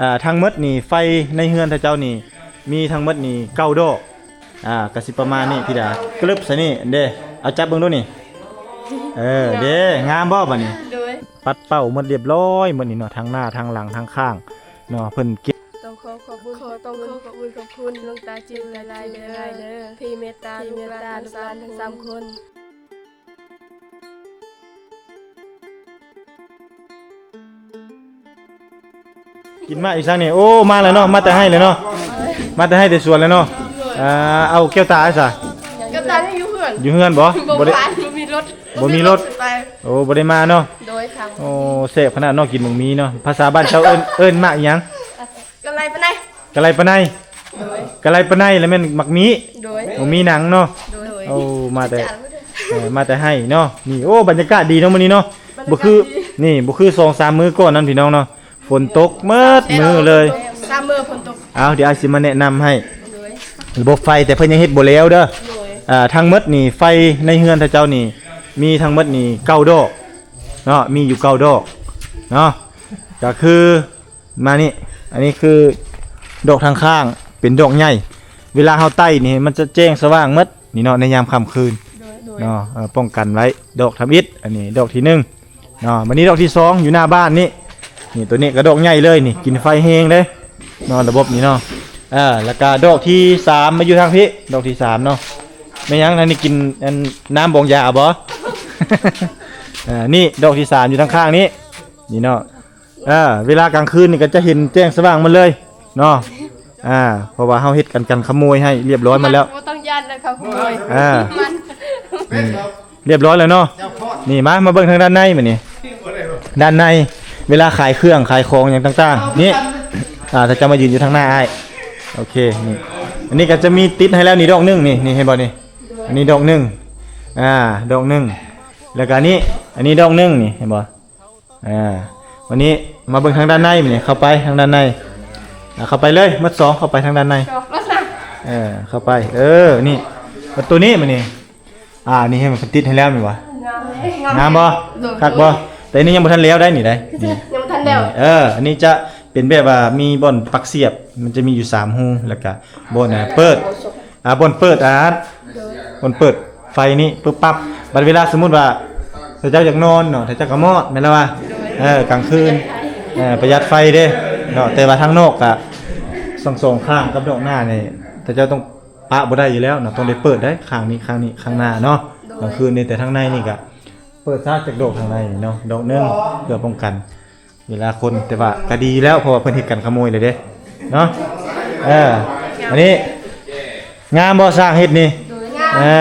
ອ່າ ທັງໝົດນີ້ ໄຟໃນເຮືອນເຂົາເຈົ້ານີ້ ມີທັງໝົດນີ້ເກົ້າດອກ. ອ່າ ກະຊິປະມານນີ້ ພີ່ດາ ກະລຶບໃສ່ນີ້ເດ້. ເອົາຈັບເບິ່ງດູນີ້. ເອີ ເດ້ ງາມບໍ່ບາດນີ້? ໂດຍ ປັດເປົ່າໝົດລຽບຮ້ອຍໝົດນີ້ເນາະ ທັງໜ້າ ທັງຫຼັງ ທັງຂ້າງເນາະ ເພິ່ນເກັບ. ຕ້ອງຂໍຂອບຄຸນ ຂໍ ຕ້ອງຂໍຂອບຄຸນ ຂອບຄຸນຫຼວງຕາຈິດຫຼາຍໆເດີ ທີ່ເມດຕາ ທີ່ເມດຕາລູກຫຼານທັງສາມຄົນ. ກິນໝາກອີກຊະນີ້. ໂອ້ ມາແລ້ວເນາະ ມາແຕ່ໄຮ່ແລ້ວເນາະ ມາແຕ່ໄຮ່ແຕ່ສວນແລ້ວເນາະ. ອ່າ ເອົາແກ້ວຕາໃສ? ແກ້ວຕາຍັງຢູ່ເຮືອນ ຢູ່ເຮືອນບໍ່? ບໍ່ໄດ້ ບໍ່ມີລົດ ບໍ່ມີລົດ ບໍ່ໄດ້ຂີ່ລົດໄປ. ໂອ້ ບໍ່ໄດ້ມາເນາະ. ໂດຍ ໂອ້ ແຊບຂະໜາດເນາະ ກິນໝາກມີເນາະ. ພາສາບ້ານເຈົ້າເອີ້ນ ເອີ້ນໝາກອີ່ຫຍັງ? ກະໄລປານໃດ? ກະໄລປານໃດ. ໂດຍ ກະໄລປານໃດລະແມ່ນໝາກມີ. ໂດຍ ໝາກມີໜັງເນາະ. ໂດຍ ໂອ້ ມາແຕ່ ເອີ ມາແຕ່ໄຮ່ເນາະ. ນີ້ ໂອ້ ບັນຍາກາດດີເນາະມື້ນີ້ເນາະ. ບັນຍາກາດດີ ບໍ່ຄື ນີ້ ບໍ່ຄືສອງສາມມື້ກ່ອນນັ້ນພີ່ນ້ອງເນາະ ຝົນຕົກໝົດມື້ເລີຍ ສາມມື້ຝົນຕົກ. ເອົາ ດຽວອ້າຍຊິມາແນະນຳໃຫ້ ໂດຍ ລະບົບໄຟ ແຕ່ເພິ່ນຍັງເຮັດບໍ່ແລ້ວເດີ. ໂດຍ ອ່າ ທັງໝົດນີ້ ໄຟໃນເຮືອນເຂົາເຈົ້ານີ້ ມີທັງໝົດນີ້ເກົ້າດອກເນາະ ມີຢູ່ເກົ້າດອກເນາະ. ກະຄື ມານີ້ ອັນນີ້ຄືດອກທາງຂ້າງ ເປັນດອກໃຫຍ່ ເວລາເຮົາໄຕ້ນີ້ ມັນຈະແຈ້ງສະຫວ່າງໝົດນີ້ເນາະ ໃນຍາມຄ່ຳຄືນ. ໂດຍ ໂດຍ ເນາະ ເອີ ປ້ອງກັນໄວ້. ດອກທຳອິດ ອັນນີ້ດອກທີໜຶ່ງເນາະ. ບາດນີ້ດອກທີສອງ ຢູ່ໜ້າບ້ານນີ້ ນີ້ ໂຕນີ້ກະດອກໃຫຍ່ເລີຍນີ້ ກິນໄຟແຮງເດ້ເນາະ ລະບົບນີ້ເນາະ. ເອີ ລະກະດອກທີສາມ ມາຢູ່ທາງພີ້ ດອກທີສາມເນາະ. ແມ່ນຫຍັງ ອັນນີ້ກິນ ອັນ ນ້ຳບອງຢາບໍ່? ເອີ ນີ້ດອກທີສາມ ຢູ່ທາງຂ້າງນີ້ ນີ້ເນາະ. ອ່າ ເວລາກາງຄືນນີ້ກະຈະເຫັນແຈ້ງສະຫວ່າງໝົດເລີຍເນາະ. ອ່າ ເພາະວ່າເຮົາເຮັດກັນ ກັນຂະໂມຍໃຫ້ລຽບຮ້ອຍໝົດແລ້ວ. ບໍ່ຕ້ອງຢ້ານນະ ເຂົາຂະໂມຍ. ອ່າ ນີ້ ລຽບຮ້ອຍແລ້ວເນາະ. ນີ້ ມາ ມາເບິ່ງທາງດ້ານໃນບາດນີ້ ດ້ານໃນ ເວລາຂາຍເຄື່ອງຂາຍຂອງຫຍັງຕ່າງໆ ນີ້ ອ່າ ຖ້າເຈົ້າມາຢືນຢູ່ທາງໜ້າອ້າຍ. ໂອເຄ ນີ້ ອັນນີ້ກະຈະມີຕິດໃຫ້ແລ້ວນີ້ດອກໜຶ່ງນີ້ ນີ້ເຫັນບໍ່ນີ້? ອັນນີ້ດອກໜຶ່ງ ອ່າ ດອກໜຶ່ງ ລະກະນີ້ ອັນນີ້ດອກໜຶ່ງນີ້ ເຫັນບໍ່? ອ່າ ບາດນີ້ມາເບິ່ງທາງດ້ານໃນນີ້ ເຂົ້າໄປທາງດ້ານໃນ. ອ່າ ເຂົ້າໄປເລີຍ ໝົດສອງ ເຂົ້າໄປທາງດ້ານໃນ. ເອີ ເຂົ້າໄປ ເອີ ນີ້ ປະຕູນີ້ບາດນີ້. ອ່າ ນີ້ເຫັນມັນຕິດໃຫ້ແລ້ວແມ່ນບໍ່? ງາມ ງາມບໍ່? ໂດຍ ຄັກບໍ່? ແຕ່ອັນນີ້ຍັງບໍ່ທັນແລ້ວໄດ໋ນີ້ໄດ໋ ນີ້ ຍັງບໍ່ທັນແລ້ວ. ເອີ ອັນນີ້ຈະເປັນແບບວ່າມີບ່ອນປັກສຽບ ມັນຈະມີຢູ່ສາມຮູ ລະກະບ່ອນ ອ່າ ເປີດ ອ່າ ບ່ອນເປີດ ອ່າ ໂດຍ ບ່ອນເປີດໄຟນີ້ປຶບປັບ. ບັດເວລາສົມມຸດວ່າເຂົາເຈົ້າຢາກນອນເນາະ ເຂົາເຈົ້າກະມອດແມ່ນລະວ່າ. ໂດຍ ເອີ ກາງຄືນ ເອີ ປະຢັດໄຟເດ້ເນາະ. ແຕ່ວ່າທາງນອກກະ ສອງ ສອງຂ້າງກັບດອກໜ້ານີ້ ເຂົາເຈົ້າຕ້ອງປະບໍ່ໄດ້ຢູ່ແລ້ວເນາະ ຕ້ອງໄດ້ເປີດໄດ໋ ຂ້າງນີ້ ຂ້າງນີ້ ຂ້າງໜ້າເນາະ. ໂດຍ ກາງຄືນນີ້ ແຕ່ທາງໃນນີ້ກະເປີດຊະຈັກດອກ ທາງໃນນີ້ເນາະ ດອກໜຶ່ງ ເພື່ອປ້ອງກັນ ເວລາຄົນ ແຕ່ວ່າກະດີຢູ່ແລ້ວ ເພາະວ່າເພິ່ນເຮັດກັນຂະໂມຍແລ້ວເດ້ເນາະ. ເອີ ອັນນີ້ງາມບໍ່ ຊ່າງເຮັດນີ້? ເອີ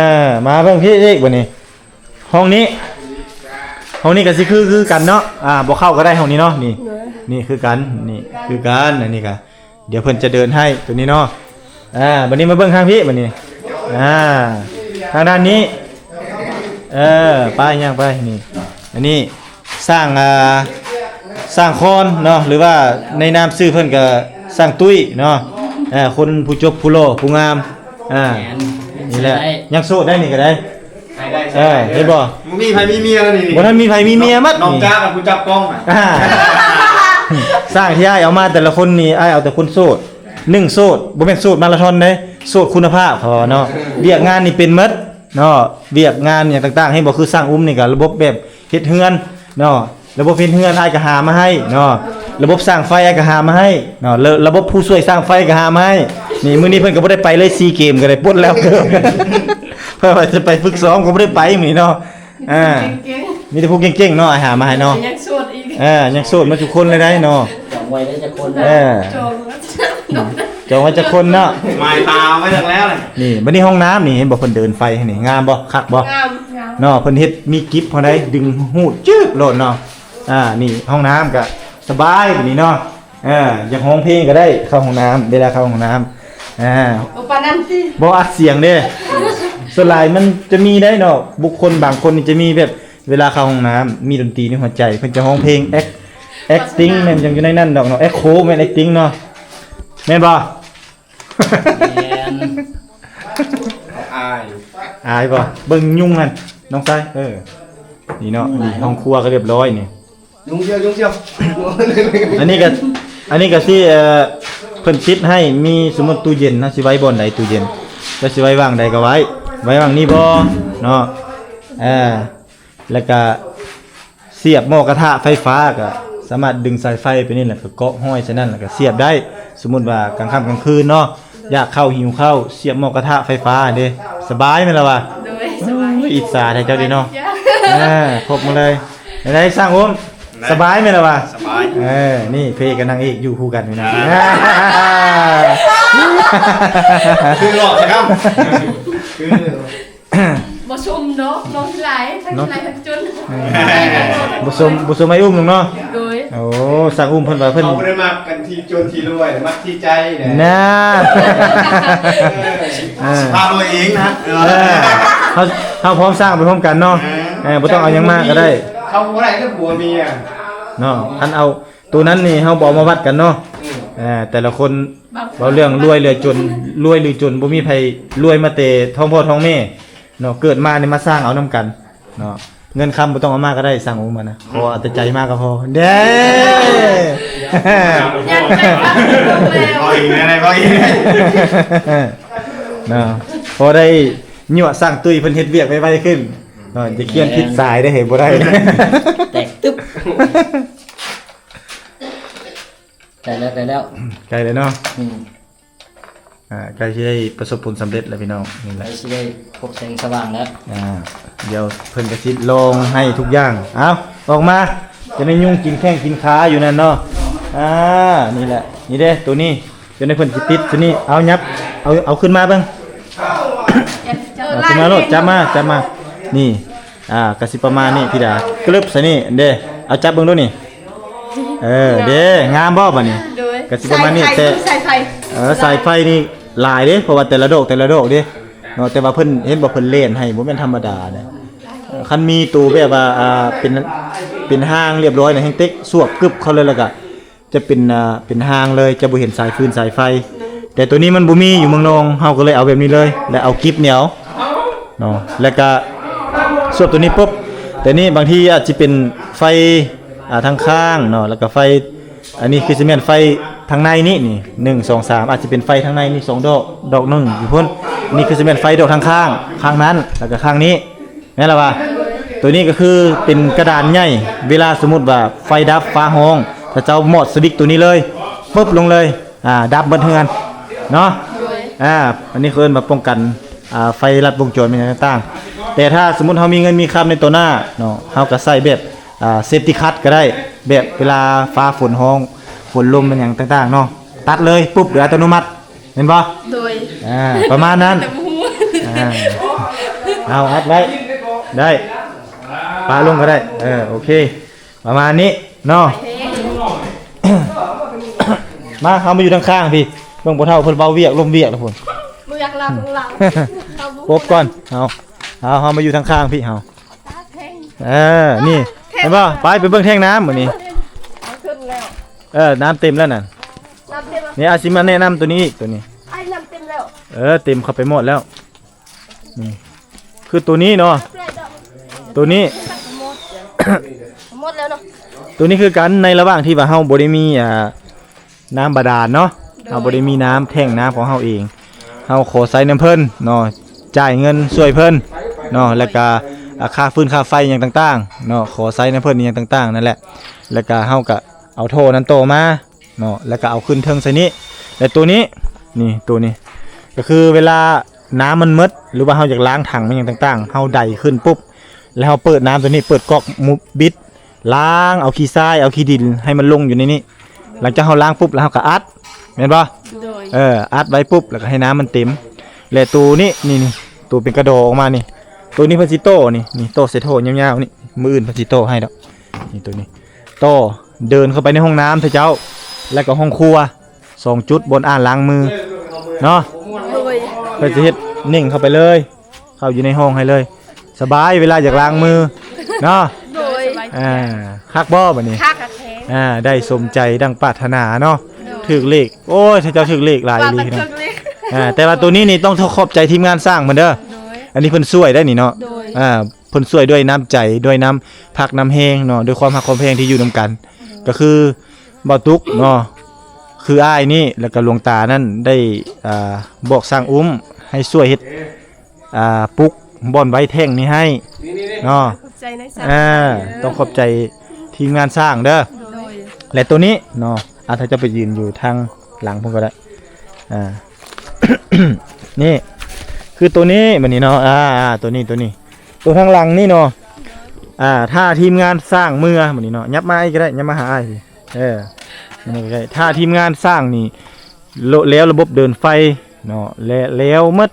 ມາເບິ່ງພີ້ອີກບາດນີ້ ຫ້ອງນີ້ ຫ້ອງນີ້ກະຊິຄື ຄືກັນເນາະ. ອ່າ ບໍ່ເຂົ້າກະໄດ້ຫ້ອງນີ້ເນາະ. ນີ້ ນີ້ຄືກັນ ນີ້ຄືກັນ ອັນນີ້ກະ ດຽວເພິ່ນຈະເດີນໃຫ້ໂຕນີ້ເນາະ. ອ່າ ບາດນີ້ມາເບິ່ງທາງພີ້ບາດນີ້. ອ່າ ທາງດ້ານນີ້ ເອີ ໄປ ຍ່າງໄປ ນີ້ ອັນນີ້ຊ່າງ ອ່າ ຊ່າງຄອນເນາະ ຫຼືວ່າໃນນາມຊື່ເພິ່ນກະຊ່າງຕຸ້ຍເນາະ. ເອີ ຄົນຜູ້ຈົບ ຜູ້ຫຼໍ່ ຜູ້ງາມ. ອ່າ ນີ້ແຫຼະ ຍັງໂສດໄດ໋ນີ້ກະໄດ້. ເອີ ເຫັນບໍ່? ບໍ່ມີໃຜມີເມຍແລ້ວນີ້ ບໍ່ທັນມີໃຜມີເມຍໝົດ ນ້ອງຈ້າກັບຜູ້ຈັບກ້ອງ. ອ່າ ຊ່າງທີ່ອ້າຍເອົາມາແຕ່ລະຄົນນີ້ ອ້າຍເອົາແຕ່ຄົນໂສດ ໜຶ່ງໂສດ ບໍ່ແມ່ນໂສດມາລາທອນເດ້ ໂສດຄຸນນະພາບເຂົາວ່າເນາະ. ວຽກງານນີ້ເປັນໝົດເນາະ ວຽກງານຫຍັງຕ່າງໆ ເຫັນບໍ່? ຄືຊ່າງອຸ້ມນີ້ກະລະບົບແບບເຮັດເຮືອນເນາະ ລະບົບເຮັດເຮືອນອ້າຍກະຫາມາໃຫ້ເນາະ ລະບົບສ້າງໄຟອ້າຍກະຫາມາໃຫ້ເນາະ ລະ ລະບົບຜູ້ຊ່ວຍສ້າງໄຟກະຫາມາໃຫ້. ນີ້ ມື້ນີ້ເພິ່ນກະບໍ່ໄດ້ໄປເລີຍ ຊີເກມກະໄດ້ປົດແລ້ວ ເພິ່ນວ່າຈະໄປຝຶກຊ້ອມກະບໍ່ໄດ້ໄປມື້ນີ້ເນາະ. ອ່າ ເກັ່ງໆ ມີແຕ່ຜູ້ເກັ່ງໆເນາະ ອ້າຍຫາມາໃຫ້ເນາະ. ຍັງໂສດອີກ ເອີ ຍັງໂສດໝົດທຸກຄົນເລີຍໄດ໋ເນາະ. ຈອງໄວ້ໄດ້ຈັກຄົນ? ເອີ ຈອງໄວ້ຈັກຄົນເນາະ? ໝາຍຕາໄວ້ຈັກແລ້ວ. ນີ້ ບາດນີ້ຫ້ອງນ້ຳນີ້ ເຫັນບໍ່ ເພິ່ນເດີນໄຟໃຫ້ນີ້ ງາມບໍ່? ຄັກບໍ່? ງາມ ງາມເນາະ. ເພິ່ນເຮັດມີກິບເຮົາໄດ້ ດຶງຮູດຈຶບໂລດເນາະ. ອ່າ ນີ້ຫ້ອງນ້ຳກະສະບາຍບາດນີ້ເນາະ. ເອີ ຢາກຮ້ອງເພງກະໄດ້ ເຂົ້າຫ້ອງນ້ຳ ເວລາເຂົ້າຫ້ອງນ້ຳ. ອ່າ ບໍ່ປານນັ້ນຕິ ບໍ່ອັດສຽງເດ້. ສ່ວນຫຼາຍມັນຈະມີໄດ໋ເນາະ ບຸກຄົນບາງຄົນນີ້ຈະມີແບບ ເວລາເຂົ້າຫ້ອງນ້ຳ ມີດົນຕີໃນຫົວໃຈ ເພິ່ນຈະຮ້ອງເພງ ແອັກ ແອັກຕິງ ແມ່ນຫຍັງຢູ່ໃນນັ້ນດອກເນາະ. ແອັກໂຄແມ່ນແອັກຕິງເນາະ ແມ່ນບໍ່? ແມ່ນ. ອາຍ ອາຍບໍ່? ເບິ່ງຍຸງຫັ້ນ ນ້ອງຊາຍ. ເອີ ນີ້ເນາະ ນີ້ຫ້ອງຄົວກະລຽບຮ້ອຍນີ້. ຍຸງສ່ຽວ ຍຸງສ່ຽວ. ອັນນີ້ກະ ອັນນີ້ກໍຊິ ເອີ ເພິ່ນຕິດໃຫ້ມີ ສົມມຸດຕູ້ເຢັນ ເຮົາຊິໄວ້ບ່ອນໃດຕູ້ເຢັນ ເຈົ້າຊິໄວ້ຫວ່າງໃດກໍໄວ້ ໄວ້ຫວ່າງນີ້ບໍ່ເນາະ ເອີ ແລ້ວກະສຽບໝໍ້ກະທະໄຟຟ້າ ກະສາມາດດຶງສາຍໄຟໄປນີ້ ແລ້ວກະເກາະຫ້ອຍໃສ່ນັ້ນ ແລ້ວກະສຽບໄດ້. ສົມມຸດວ່າກາງຄ່ຳກາງຄືນເນາະ ຢາກເຂົ້າຫິວເຂົ້າ ສຽບໝໍ້ກະທະໄຟຟ້າເດ້ ສະບາຍແມ່ນລະວະ? ໂດຍ ສະບາຍ. ໂອ້ຍ ອິດສາແທ້ເຈົ້າເດ້ເນາະ ເອີ ຄົບມາເລີຍ. ໄດ້ ຊ່າງໂອມ ສະບາຍແມ່ນລະວະ? ສະບາຍ. ເອີ ນີ້ພະເອກກັບນາງເອກຢູ່ຄູ່ກັນນີ້ນະ ຄືຫຼອກຊະກຳ ຄື ບໍ່ຊົມເນາະ ເວົ້າຫຼາຍ ທັງຫຼາຍທັງຈົນ ບໍ່ຊົມ ບໍ່ຊົມອ້າຍອຸ້ມເນາະ. ໂດຍ. ໂອ້ ຊ່າງອຸ້ມເພິ່ນວ່າເພິ່ນ ເຮົາບໍ່ໄດ້ມັກກັນທີ່ຈົນທີ່ລວຍ ມັກທີ່ໃຈນະ ນະ ເອີ ພາລວຍເອງນະ ເອີ ເຮົາ ເຮົາພ້ອມສ້າງໄປພ້ອມກັນເນາະ ເອີ ບໍ່ຕ້ອງເອົາຫຍັງມາກໍໄດ້ ເຂົາບໍ່ໄດ້ເດີຜົວເມຍເນາະ ຄັນເອົາ ໂຕນັ້ນນີ້ເຮົາບໍ່ເອົາມາວັດກັນເນາະ ອືມ ເອີ ແຕ່ລະຄົນເວົ້າເລື່ອງລວຍຫຼືຈົນ ລວຍຫຼືຈົນ ບໍ່ມີໃຜລວຍມາແຕ່ທ້ອງພໍ່ທ້ອງແມ່ເນາະ ເກີດມານີ້ມາສ້າງເອົານຳກັນເນາະ ເງິນຄຳບໍ່ຕ້ອງເອົາມາກໍໄດ້ ຊ່າງໂອມນະ ຂໍເອົາແຕ່ໃຈມາກໍພໍເດ້ ເວົ້າອີກແນວໃດ ເວົ້າອີກເນາະ ພໍໄດ້ຍົວະຊ່າງຕຸ້ຍເພິ່ນເຮັດວຽກໄວໆຂຶ້ນເນາະ ຢ່າຂຽນຜິດສາຍເດ້ ເຮັດບໍ່ໄດ້ ແຕກຕຶບ. ໃກ້ແລ້ວ ໃກ້ແລ້ວ ໃກ້ແລ້ວເນາະ ອືມ ອ່າ ໃກ້ຊິໄດ້ປະສົບຜົນສຳເລັດແລ້ວພີ່ນ້ອງ ນີ້ແຫຼະ ໃກ້ຊິໄດ້ພົບແສງສະຫວ່າງແລ້ວ ອ່າ ດຽວເພິ່ນກໍຊິລອງໃຫ້ທຸກຢ່າງ ເອົາ ອອກມາ ຈະໄດ້ຍຸງກິນແຂ້ງກິນຂາຢູ່ນັ້ນເນາະ ອ່າ ນີ້ແຫຼະ ນີ້ເດ້ ໂຕນີ້ ຈົນໃຫ້ເພິ່ນຊິຕິດໂຕນີ້ ເອົາ ຫຍັບ ເອົາ ເອົາຂຶ້ນມາເບິ່ງ ເອົາຂຶ້ນມາໂລດ ຈັບມາ ຈັບມາ ນີ້ ອ່າ ກະຊິປະມານນີ້ ພີ່ດາ ກະລຶບໃສ່ນີ້ເດ້ ເອົາຈັບເບິ່ງດູນີ້ ເອີ ເດ້ ງາມບໍ່ບາດນີ້ ໂດຍ ກະຊິປະມານນີ້ ແຕ່ ສາຍໄຟ ເອີ ສາຍໄຟນີ້ຫຼາຍເດ້ ເພາະວ່າແຕ່ລະດອກ ແຕ່ລະດອກເດ້ເນາະ ແຕ່ວ່າເພິ່ນ ເຫັນບໍ່ ເພິ່ນແລ່ນໃຫ້ ບໍ່ແມ່ນທຳມະດາເດ້ ຄັນມີໂຕແບບວ່າ ອ່າ ເປັນ ເປັນຮ່າງລຽບຮ້ອຍນະ ແຮ່ງເຕັກສວບກຶບເຂົ້າເລີຍ ແລ້ວກະ ຈະເປັນ ອ່າ ເປັນຮ່າງເລີຍ ຈະບໍ່ເຫັນສາຍຟືນສາຍໄຟ ແຕ່ໂຕນີ້ມັນບໍ່ມີຢູ່ເມືອງນອງ ເຮົາກໍເລີຍເອົາແບບນີ້ເລີຍ ແລະເອົາກິບນີ້ເອົາເນາະ ແລ້ວກະສວບໂຕນີ້ປຸບ ແຕ່ນີ້ບາງທີອາດຊິເປັນໄຟ ອ່າ ທາງຂ້າງເນາະ ແລ້ວກະໄຟ ອັນນີ້ຄືຊິແມ່ນໄຟທາງໃນນີ້ ນີ້ ໜຶ່ງ ສອງ ສາມ ອາດຊິເປັນໄຟທາງໃນນີ້ສອງດອກ ດອກໜຶ່ງຢູ່ພຸ້ນ ນີ້ຄືຊິແມ່ນໄຟດອກທາງຂ້າງ ຂ້າງນັ້ນ ແລ້ວກະຂ້າງນີ້ ແມ່ນລະວ່າ ໂຕນີ້ກໍຄືເປັນກະດານໃຫຍ່ ເວລາສົມມຸດວ່າໄຟດັບຟ້າຮ້ອງ ເຂົາເຈົ້າມອດສະວິກໂຕນີ້ເລີຍ ປຶບລົງເລີຍ ອ່າ ດັບເບິດເຮືອນເນາະ ໂດຍ ອ່າ ອັນນີ້ເຂົາເອີ້ນວ່າປ້ອງກັນ ອ່າ ໄຟລັດວົງຈອນ ແມ່ນຫຍັງຕ່າງໆ ແຕ່ຖ້າສົມມຸດເຮົາມີເງິນມີຄຳໃນຕໍ່ໜ້າເນາະ ເຮົາກໍໃຊ້ແບບ ອ່າ ເຊຟຕີຄັດກໍໄດ້ ແບບເວລາຟ້າຝົນຮ້ອງ ຝົນລົມ ແມ່ນຫຍັງຕ່າງໆເນາະ ຕັດເລີຍ ປຸບ ໂດຍອັດຕະໂນມັດ ແມ່ນບໍ່? ໂດຍ ອ່າ ປະມານນັ້ນ ແຕ່ບໍ່ຮູ້ ອ່າ ເອົາອັດໄວ້ ໄດ້ ປະລົງກໍໄດ້ ເອີ ໂອເຄ ປະມານນີ້ເນາະ ມາ ເຮົາມາຢູ່ທາງຂ້າງພີ້ ເບິ່ງພໍ່ເຖົ້າເພິ່ນເວົ້າວຽກລົມວຽກລະພຸ້ນ ບໍ່ຢາກເລົ່າເລື່ອງລາວ ປົບກ່ອນ ເຮົາ ເຮົາ ເຮົາມາຢູ່ທາງຂ້າງພີ້ ເຮົາ ເອີ ນີ້ ເຫັນບໍ່? ໄປ ໄປເບິ່ງແທ່ງນ້ຳມື້ນີ້ ເອີ ນ້ຳເຕັມແລ້ວນັ້ນ ນ້ຳເຕັມແລ້ວ ນີ້ ອາຊິມາແນະນຳໂຕນີ້ອີກ ໂຕນີ້ ອ້າຍ ນ້ຳເຕັມແລ້ວ ເອີ ເຕັມເຂົ້າໄປໝົດແລ້ວ ນີ້ ຄືໂຕນີ້ເນາະ ໂຕນີ້ ໝົດແລ້ວເນາະ ໂຕນີ້ຄືກັນ ໃນລະຫວ່າງທີ່ວ່າເຮົາບໍ່ໄດ້ມີ ອ່າ ນ້ຳບາດານເນາະ ໂດຍ ເຮົາບໍ່ໄດ້ມີນ້ຳ ແທ່ງນ້ຳຂອງເຮົາເອງ ເຮົາຂໍໃຊ້ນຳເພິ່ນເນາະ ຈ່າຍເງິນຊ່ວຍເພິ່ນເນາະ ແລ້ວກະ ອ່າ ຄ່າຟືນຄ່າໄຟຫຍັງຕ່າງໆເນາະ ຂໍໃຊ້ນຳເພິ່ນອີ່ຫຍັງຕ່າງໆນັ້ນແຫຼະ ແລ້ວກະເຮົາກະເອົາທໍ່ນັ້ນຕໍ່ມາເນາະ ແລ້ວກະເອົາຂຶ້ນເທິງໃສ່ນີ້ ແລະໂຕນີ້ ນີ້ ໂຕນີ້ ກະຄືເວລານ້ຳມັນໝົດ ຫຼືວ່າເຮົາຢາກລ້າງຖັງຫຍັງຕ່າງໆ ເຮົາໄດຂຶ້ນປຸບ ແລ້ວເຮົາເປີດນ້ຳໂຕນີ້ ເປີດກອກ ມຸດ ບິດ ລ້າງເອົາຂີ້ຊາຍ ເອົາຂີ້ດິນໃຫ້ມັນລົງຢູ່ໃນນີ້ ຫຼັງຈາກເຮົາລ້າງປຸບ ແລ້ວເຮົາກໍອັດ ແມ່ນບໍ່? ໂດຍ ເອີ ອັດໄວ້ປຸບ ແລ້ວກໍໃຫ້ນ້ຳມັນເຕັມ ແລະໂຕນີ້ ນີ້ ນີ້ ໂຕເປັນກະດໍອອກມານີ້ ໂຕນີ້ເພິ່ນຊິຕໍ່ນີ້ ນີ້ຕໍ່ໃສ່ທໍ່ຍາວໆນີ້ ມື້ອື່ນເພິ່ນຊິຕໍ່ໃຫ້ດອກ ນີ້ໂຕນີ້ ຕໍ່ເດີນເຂົ້າໄປໃນຫ້ອງນ້ຳເທື່ອເຈົ້າ ແລ້ວກໍຫ້ອງຄົວ ສອງຈຸດ ບ່ອນອ່າງລ້າງມືເນາະ ໂດຍ ເພິ່ນຊິເຮັດເໜັງເຂົ້າໄປເລີຍ ເຂົ້າຢູ່ໃນຫ້ອງໃຫ້ເລີຍ ສະບາຍເວລາຢາກລ້າງມືເນາະ ໂດຍ ອ່າ ຄັກບໍ່ບາດນີ້? ຄັກແຮງ ອ່າ ໄດ້ສົມໃຈດັ່ງປາດຖະໜາເນາະ ໂດຍ ຖືກເລກ ໂອ້ຍ ເຈົ້າຖືກເລກຫຼາຍອີ່ຫຼີພີ່ນ້ອງ ອ່າ ແຕ່ວ່າໂຕນີ້ນີ້ຕ້ອງຂອບໃຈທີມງານສ້າງເພິ່ນເດີ ໂດຍ ອັນນີ້ເພິ່ນຊ່ວຍໄດ້ນີ້ເນາະ ໂດຍ ອ່າ ເພິ່ນຊ່ວຍດ້ວຍນ້ຳໃຈ ດ້ວຍນ້ຳພັກນ້ຳແຮງເນາະ ດ້ວຍຄວາມຮັກຄວາມແພງທີ່ຢູ່ນຳກັນ ກໍຄືບ່າວຕຸກເນາະ ຄືອ້າຍນີ້ ແລ້ວກໍຫຼວງຕານັ້ນໄດ້ ອ່າ ບອກຊ່າງອຸ້ມໃຫ້ຊ່ວຍເຮັດ ອ່າ ປຸກບ່ອນໄວ້ແທ່ງນີ້ໃຫ້ເນາະ. ຂອບໃຈນາຍຊ່າງ ອ່າ ຕ້ອງຂອບໃຈທີມງານຊ່າງເດີ. ໂດຍ ແລະໂຕນີ້ເນາະ ອ່າ ຖ້າເຈົ້າໄປຢືນຢູ່ທາງຫຼັງພຸ້ນກໍໄດ້. ອ່າ ນີ້ຄືໂຕນີ້ ບັດນີ້ເນາະ ອ່າ ອ່າ ໂຕນີ້ ໂຕນີ້ ໂຕທາງຫຼັງນີ້ເນາະ. ອ່າ ຖ້າທີມງານຊ່າງເມືອ ບັດນີ້ເນາະ ຫຍັບມາອີກກໍໄດ້ ຫຍັບມາຫາອ້າຍພີ້ ເອີ ນີ້ກໍໄດ້. ຖ້າທີມງານຊ່າງນີ້ ແລ້ວລະບົບເດີນໄຟເນາະ ແລະ ແລ້ວໝົດ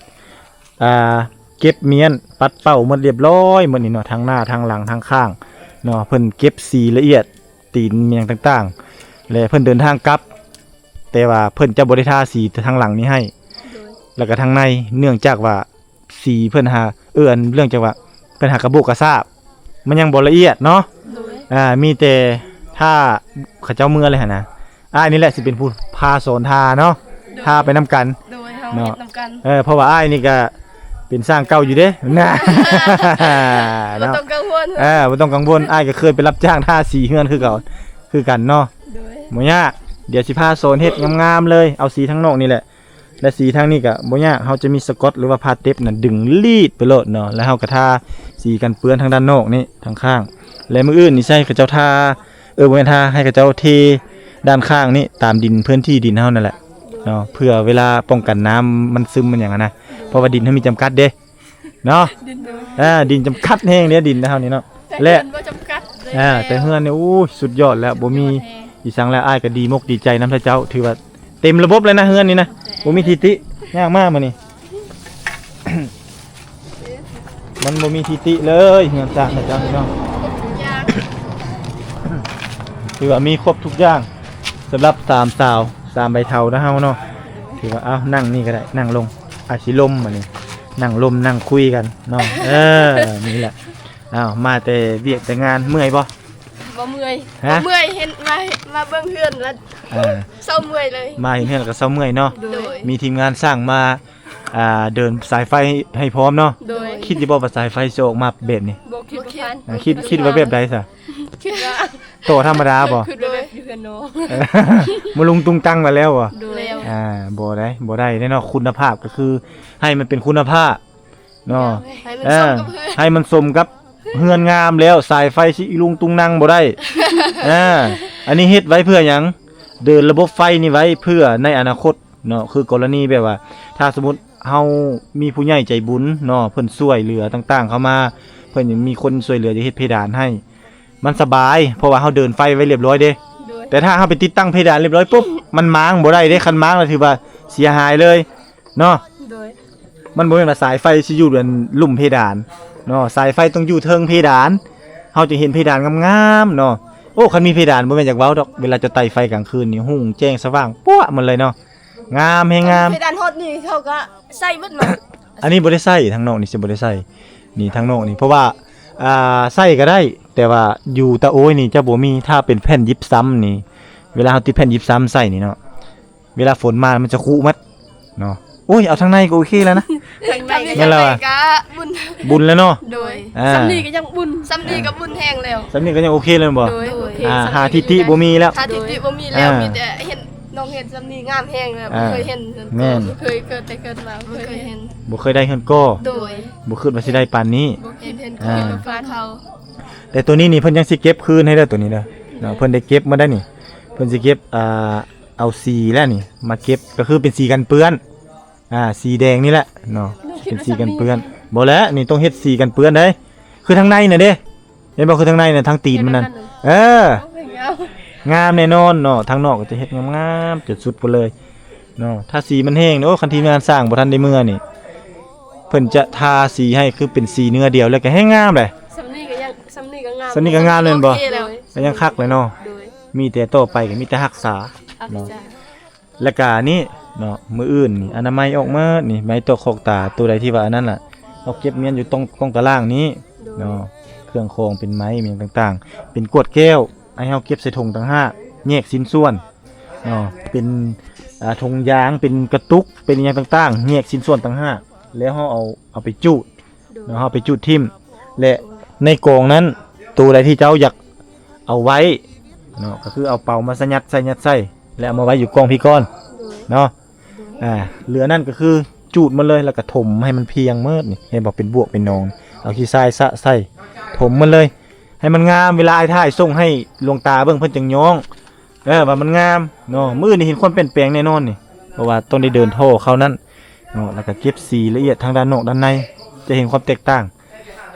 ອ່າ ເກັບມ້ຽນ ປັດເປົ່າໝົດລຽບຮ້ອຍໝົດນີ້ເນາະ ທັງໜ້າ ທັງຫຼັງ ທັງຂ້າງເນາະ. ເພິ່ນເກັບສີລະອຽດ ຕີນຫຍັງຕ່າງໆ ແລະ ເພິ່ນເດີນທາງກັບ ແຕ່ວ່າເພິ່ນຈະບໍ່ໄດ້ທາສີທາງຫຼັງນີ້ໃຫ້ ໂດຍ ແລ້ວກໍທາງໃນ ເນື່ອງຈາກວ່າສີເພິ່ນຫາ ເອີ ອັນ ເລື່ອງຈາກວ່າເພິ່ນຫາກະໂບກກະຊາບ ມັນຍັງບໍ່ລະອຽດເນາະ. ໂດຍ ອ່າ ມີແຕ່ຖ້າເຂົາເຈົ້າເມືອແລ້ວຫັ້ນນະ ອ້າຍນີ້ແຫຼະຊິເປັນຜູ້ພາສອນທາເນາະ. ໂດຍ ທາໄປນຳກັນ ໂດຍ ເຮົາເນາະ ເຮັດນຳກັນ. ເອີ ເພາະວ່າອ້າຍນີ້ກະເປັນຊ່າງເກົ່າຢູ່ເດ້ ນະ ບໍ່ຕ້ອງກັງວົນ ເນາະ ເອີ ບໍ່ຕ້ອງກັງວົນ ອ້າຍກໍເຄີຍໄປຮັບຈ້າງທາສີເຮືອນຄືເກົ່າ ຄືກັນເນາະ. ໂດຍ ບໍ່ຍາກ ດຽວຊິພາສອນເຮັດງາມໆເລີຍ. ເອົາສີທາງນອກນີ້ແຫຼະ ແລະ ສີທາງນີ້ກະບໍ່ຍາກ ເຮົາຈະມີສະກອດ ຫຼືວ່າຜ້າເຕັບນະ ດຶງລີດໄປໂລດເນາະ. ແລ້ວເຮົາກະທາສີກັນເປື້ອນທາງດ້ານນອກນີ້ ທາງຂ້າງ ແລະ ມື້ອື່ນນີ້ໃຫ້ເຂົາເຈົ້າທາ ເອີ ບໍ່ແມ່ນທາ ໃຫ້ເຂົາເຈົ້າເທດ້ານຂ້າງນີ້ ຕາມດິນ ພື້ນທີ່ດິນເຮົານັ້ນແຫຼະເນາະ ເພື່ອເວລາປ້ອງກັນນ້ຳມັນຊຶມມັນຫຍັງຫັ້ນນະ ເພາະວ່າດິນເຮົາມີຈຳກັດເດ້ເນາະ. ດິນ ເອີ ດິນຈຳກັດແຮງເດ້ ດິນເຮົານີ້ເນາະ. ແລະ ເຮືອນບໍ່ຈຳກັດເດ້ ອ່າ ແຕ່ເຮືອນນີ້ ໂອ້ຍ ສຸດຍອດແລ້ວ ບໍ່ມີອີ່ສັງແລ້ວ. ອ້າຍກໍດີມົກດີໃຈນຳເຈົ້າ ຖືວ່າເຕັມລະບົບເລີຍນະ ເຮືອນນີ້ນະ ບໍ່ມີທິຕິ. ຍ່າງມາມື້ນີ້ ມັນບໍ່ມີທິຕິເລີຍ ເຮືອນຊ່າງຂະເຈົ້ານີ້ເນາະ. ຖືວ່າມີຄົບທຸກຢ່າງສຳລັບສາມສາວ ສາມໃບເຖົ້ານະເຮົາເນາະ. ຖືວ່າ ເອົາ ນັ່ງນີ້ກໍໄດ້ ນັ່ງລົງ ອາດຊິລົມ ບັດນີ້ ນັ່ງລົມນັ່ງຄຸຍກັນເນາະ. ເອີ ນີ້ແຫຼະ. ອ້າວ ມາແຕ່ວຽກແຕ່ງານ ເມື່ອຍບໍ່? ບໍ່ເມື່ອຍ. ຮະ? ບໍ່ເມື່ອຍ ເຫັນມາ ມາເບິ່ງເຮືອນແລ້ວ ອ່າ ເຊົາເມື່ອຍເລີຍ. ມາເຫັນເຮືອນແລ້ວກໍເຊົາເມື່ອຍເນາະ. ໂດຍ ມີທີມງານຊ່າງມາ ອ່າ ເດີນສາຍໄຟໃຫ້ ໃຫ້ພ້ອມເນາະ. ໂດຍ ຄິດຢູ່ບໍ່ວ່າສາຍໄຟຊິອອກມາແບບນີ້? ບໍ່ຄິດບໍ່ຝັນ. ອ່າ ຄິດ ຄິດວ່າແບບໃດຊະ? ຄິດວ່າຕໍ່ທຳມະດາບໍ່? ຄິດວ່າແບບຢູ່ເຮືອນນອກ ມາລຸງຕຸງຕັງມາແລ້ວບໍ່? ໂດຍ ອ່າ ບໍ່ໄດ້ ບໍ່ໄດ້ເດ້ເນາະ. ຄຸນນະພາບກໍຄືໃຫ້ມັນເປັນຄຸນນະພາບ ເນາະ. ໃຫ້ມັນ ເອີ ສົມກັບເຮືອນ ໃຫ້ມັນສົມກັບເຮືອນງາມແລ້ວ ສາຍໄຟຊິອີລຸງຕຸງນັງບໍ່ໄດ້. ເອີ ອັນນີ້ເຮັດໄວ້ເພື່ອຫຍັງ? ເດີນລະບົບໄຟນີ້ໄວ້ເພື່ອໃນອະນາຄົດເນາະ. ຄືກໍລະນີແບບວ່າ ຖ້າສົມມຸດເຮົາມີຜູ້ໃຫຍ່ໃຈບຸນເນາະ ເພິ່ນຊ່ວຍເຫຼືອຕ່າງໆເຂົ້າມາ ເພິ່ນມີຄົນຊ່ວຍເຫຼືອຈະເຮັດເພດານໃຫ້ ມັນສະບາຍ ເພາະວ່າເຮົາເດີນໄຟໄວ້ລຽບຮ້ອຍເດ້. ໂດຍ ແຕ່ຖ້າເຮົາໄປຕິດຕັ້ງເພດານລຽບຮ້ອຍປຸບ ມັນມ້າງບໍ່ໄດ້ເດ້. ຄັນມ້າງແລ້ວຖືວ່າເສຍຫາຍເລີຍເນາະ. ໂດຍ ມັນບໍ່ແມ່ນວ່າສາຍໄຟຊິຢູ່ອັນລຸ່ມເພດານເນາະ ສາຍໄຟຕ້ອງຢູ່ເທິງເພດານ ເຮົາຈຶ່ງເຫັນເພດານງາມໆເນາະ. ໂອ້ ຄັນມີເພດານບໍ່ແມ່ນຢາກເວົ້າດອກ ເວລາເຈົ້າໄຕ້ໄຟກາງຄືນນີ້ ຮຸ່ງແຈ້ງສະຫວ່າງປົວະໝົດເລີຍເນາະ. ງາມແຮງງາມ. ເພດານຮອດນີ້ເຂົາກໍໃສ່ໝົດເນາະ. ອັນນີ້ບໍ່ໄດ້ໃສ່ ທາງນອກນີ້ຊິບໍ່ໄດ້ໃສ່ ນີ້ທາງນອກນີ້ ເພາະວ່າ ອ່າ ໃສ່ກໍໄດ້ ແຕ່ວ່າຢູ່ຕາໂອ້ຍນີ້ຈະບໍ່ມີ. ຖ້າເປັນແຜ່ນຢິບຊຳນີ້ ເວລາເຮົາຕິດແຜ່ນຢິບຊຳໃສ່ນີ້ເນາະ ເວລາຝົນມາມັນຈະຄຸໝົດເນາະ. ໂອ້ຍ ເອົາທາງໃນກໍໂອເຄແລ້ວນະ. ທາງໃນກໍ ແມ່ນແລ້ວ ທາງໃນກໍບຸນ ບຸນແລ້ວເນາະ. ໂດຍ ອ່າ ສ່ຳນີ້ກໍຍັງບຸນ ສ່ຳນີ້ກໍບຸນແຮງແລ້ວ. ສ່ຳນີ້ກໍຍັງໂອເຄແລ້ວແມ່ນບໍ່? ໂດຍ ໂອເຄ ອ່າ ສຳນີ້ ຫາທິຕິບໍ່ມີແລ້ວ. ຫາທິຕິບໍ່ມີແລ້ວ. ອ່າ ມີແຕ່ເຫັນ ນ້ອງເຮັດສ່ຳນີ້ງາມແຮງແລ້ວ. ອ່າ ບໍ່ເຄີຍເຫັນ. ແມ່ນ ບໍ່ເຄີຍ ເຄີຍແຕ່ເກີດມາບໍ່ເຄີຍເຫັນ ບໍ່ເຄີຍໄດ້ເຮືອນກໍ. ໂດຍ ບໍ່ຄິດວ່າຊິໄດ້ປານນີ້. ບໍ່ຄິດເຫັນ ອ່າ ເຂົາ ແຕ່ໂຕນີ້ນີ້ເພິ່ນຍັງຊິເກັບຄືນໃຫ້ເດີ ໂຕນີ້ເດີເນາະ. ເພິ່ນໄດ້ເກັບມາໄດ້ນີ້ ເພິ່ນຊິເກັບ ອ່າ ເອົາສີແລ້ວນີ້ມາເກັບ ກໍຄືເປັນສີກັນເປື້ອນ. ອ່າ ສີແດງນີ້ແຫຼະເນາະ ເປັນສີກັນເປື້ອນ. ບໍ່ແຫຼະ ນີ້ຕ້ອງເຮັດສີກັນເປື້ອນເດ້. ຄືທາງໃນນະເດ້ ເຫັນບໍ່ ຄືທາງໃນນະ ທາງຕີນມັນນັ້ນ. ເອີ ງາມ ງາມແນ່ນອນເນາະ. ທາງນອກກໍຈະເຮັດງາມໆຈົນສຸດພຸ້ນເລີຍເນາະ. ຖ້າສີມັນແຫ້ງນີ້ ໂອ້ ຄັນທີມງານຊ່າງບໍ່ທັນໄດ້ເມືອນີ້ ເພິ່ນຈະທາສີໃຫ້ຄືເປັນສີເນື້ອດຽວ ແລ້ວກໍແຮງງາມເດ້. ສ່ຳນີ້ກໍຍັງ ສ່ຳນີ້ກໍງາມ ສ່ຳນີ້ກໍງາມແມ່ນບໍ່? ໂອເຄແລ້ວ ກໍຍັງຄັກເລີຍເນາະ. ໂດຍ ມີແຕ່ຕໍ່ໄປກໍມີແຕ່ຮັກສາ ຮັກສາ ເນາະ. ແລ້ວກະນີ້ເນາະ ມື້ອື່ນນີ້ອະນາໄມອອກໝົດນີ້ ໄມ້ຕອກຂອກຕາ ໂຕໃດທີ່ວ່າອັນນັ້ນລະ ເຮົາເກັບມ້ຽນຢູ່ຕ້ອງ ກ້ອງຕາລ່າງນີ້ ໂດຍ ເນາະ. ເຄື່ອງຂອງເປັນໄມ້ ແມ່ນຫຍັງຕ່າງໆ ເປັນກວດແກ້ວ ໃຫ້ເຮົາເກັບໃສ່ຖົງຕ່າງຫາກ ແຍກຊິ້ນສ່ວນເນາະ. ເປັນ ອ່າ ຖົງຢາງ ເປັນກະຕຸກ ເປັນອີ່ຫຍັງຕ່າງໆ ແຍກຊິ້ນສ່ວນຕ່າງຫາກ ແລ້ວເຮົາເອົາ ເອົາໄປຈູດ ໂດຍ ເນາະ ເຮົາໄປຈູດຖິ້ມ ແລະ ໃນກອງນັ້ນ ໂຕໃດທີ່ເຈົ້າຢາກເອົາໄວ້ເນາະ ກໍຄືເອົາເປົາມາສະຫຍັດໃສ່ ຫຍັດໃສ່ ແລ້ວເອົາມາໄວ້ຢູ່ກ້ອງພີ້ກ່ອນເນາະ. ອ່າ ເຫຼືອນັ້ນກໍຄືຈູດໝົດເລີຍ ແລ້ວກໍຖົມໃຫ້ມັນພຽງໝົດນີ້ ເຫັນບໍ່ ເປັນບວກເປັນໜອງ ເອົາຂີ້ຊາຍສະໃສ່ ຖົມໝົດເລີຍ ໃຫ້ມັນງາມ. ເວລາອ້າຍຖ່າຍສົ່ງໃຫ້ຫຼວງຕາເບິ່ງ ເພິ່ນຈັ່ງຍ້ອງ ເອີ ວ່າມັນງາມເນາະ. ມື້ນີ້ເຫັນຄວາມປ່ຽນແປງແນ່ນອນນີ້ ເພາະວ່າຕ້ອງໄດ້ເດີນທໍ່ເຂົ້ານັ້ນເນາະ ແລ້ວກໍເກັບສີລະອຽດທາງດ້ານນອກດ້ານໃນ ຈະເຫັນຄວາມແຕກຕ່າງ